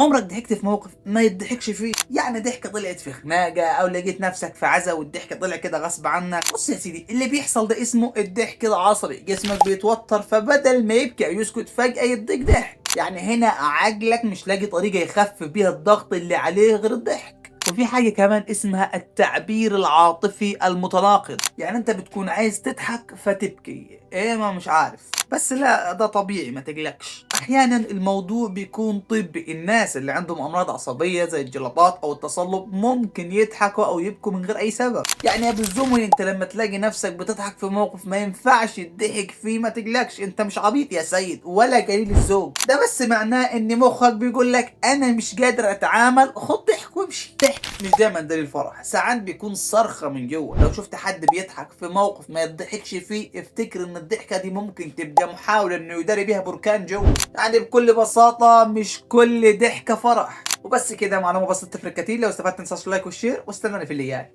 عمرك ضحكت في موقف ما يضحكش فيه؟ يعني ضحكه طلعت في خناقه، او لقيت نفسك في عزا والضحكه طلع كده غصب عنك. بص يا سيدي، اللي بيحصل ده اسمه الضحك العصبي. جسمك بيتوتر، فبدل ما يبكي او يسكت فجأة يديك ضحك. يعني هنا عقلك مش لاقي طريقة يخفف بيها الضغط اللي عليه غير الضحك. وفي حاجة كمان اسمها التعبير العاطفي المتناقض، يعني انت بتكون عايز تضحك فتبكي، ايه ما مش عارف، بس لا ده طبيعي ما تقلقش. احيانا الموضوع بيكون طبي، الناس اللي عندهم امراض عصبية زي الجلطات او التصلب ممكن يضحكوا او يبكوا من غير اي سبب. يعني يا بالزمن انت لما تلاقي نفسك بتضحك في موقف ما ينفعش تضحك فيه ما تقلقش، انت مش عبيط يا سيد ولا قليل الذوق، ده بس معناه ان مخك بيقول لك انا مش قادر اتعامل، خد ضحك وامشي. ضحك مش دايما دليل فرح، ساعات بيكون صرخة من جوه. لو شفت حد بيضحك في موقف ما يضحكش فيه افتكر ان الضحكة دي ممكن تبقى محاولة انه يداري بيها بركان جوه. يعني بكل بساطة مش كل ضحكة فرح. وبس كده، معلومة بسيطة تفرق كتير. لو استفدت تنساش ال like وال share، واستناني في اللي جاي.